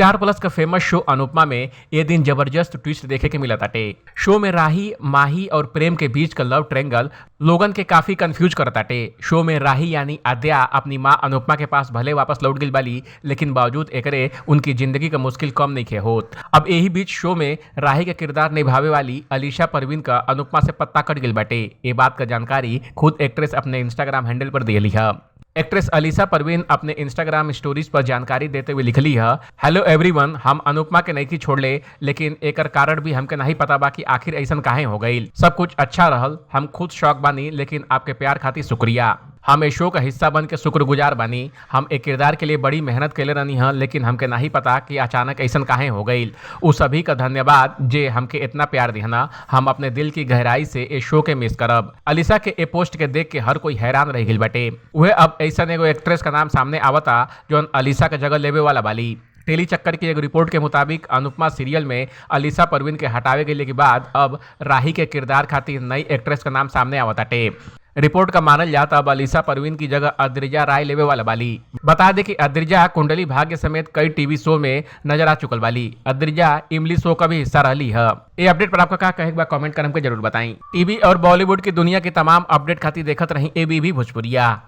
Star plus का famous शो अनुपमा में ये दिन जबरदस्त ट्विस्ट देखे के मिला ताटे। शो में राही, माही और प्रेम के बीच का लव ट्रेंगल लोगन के काफी कंफ्यूज करताटे। शो में राही यानी आद्या अपनी माँ अनुपमा के पास भले वापस लौट गई बाली, लेकिन बावजूद एकरे उनकी जिंदगी का मुश्किल कम नहीं होत। अब यही बीच शो में राही के किरदार निभावे वाली अलीशा परवीन का अनुपमा से पत्ता कट गई बाटे। ये बात का जानकारी खुद एक्ट्रेस अपने इंस्टाग्राम हैंडल पर दियली है। एक्ट्रेस अलीसा परवीन अपने इंस्टाग्राम स्टोरीज पर जानकारी देते हुए लिखली है, हेलो एवरीवन, हम अनुपमा के नईकी छोड़ले, लेकिन एकर कारण भी हमके नहीं पता बा कि आखिर ऐसन काहे हो गई। सब कुछ अच्छा रहल, हम खुद शौक बानी, लेकिन आपके प्यार खातिर शुक्रिया। हम ए शो का हिस्सा बन के शुक्रगुजार बानी। हम एक किरदार के लिए बड़ी मेहनत कैले रहनी है, लेकिन हमके नहीं पता कि अचानक ऐसन काहे हो गई। उ सभी का धन्यवाद जे हमके इतना प्यार दिहना। हम अपने दिल की गहराई से ए शो के मिस करब। अलीसा के ए पोस्ट के देख के हर कोई हैरान रह गई बाटे। वह अब ऐसा एगो एक्ट्रेस का नाम सामने आवता जो अलीसा का जगह लेवे वाला बाली। टेली चक्कर की एक रिपोर्ट के मुताबिक अनुपमा सीरियल में अलीसा परवीन के हटावे गए के बाद अब राही के किरदार खातिर नई एक्ट्रेस का नाम सामने आवताटे। रिपोर्ट का मानल जाता अब अलीसा परवीन की जगह अद्रिजा राय लेवे वाला बाली। बता दें कि अद्रिजा कुंडली भाग्य समेत कई टीवी शो में नजर आ चुकल बाली। अद्रिजा इमली शो का भी हिस्सा रही है। ये अपडेट पर आपका क्या कहे बा कमेंट कर हमके जरूर बताएं। टीवी और बॉलीवुड की दुनिया की तमाम अपडेट खातिर देखत रही एबीवी भोजपुरिया।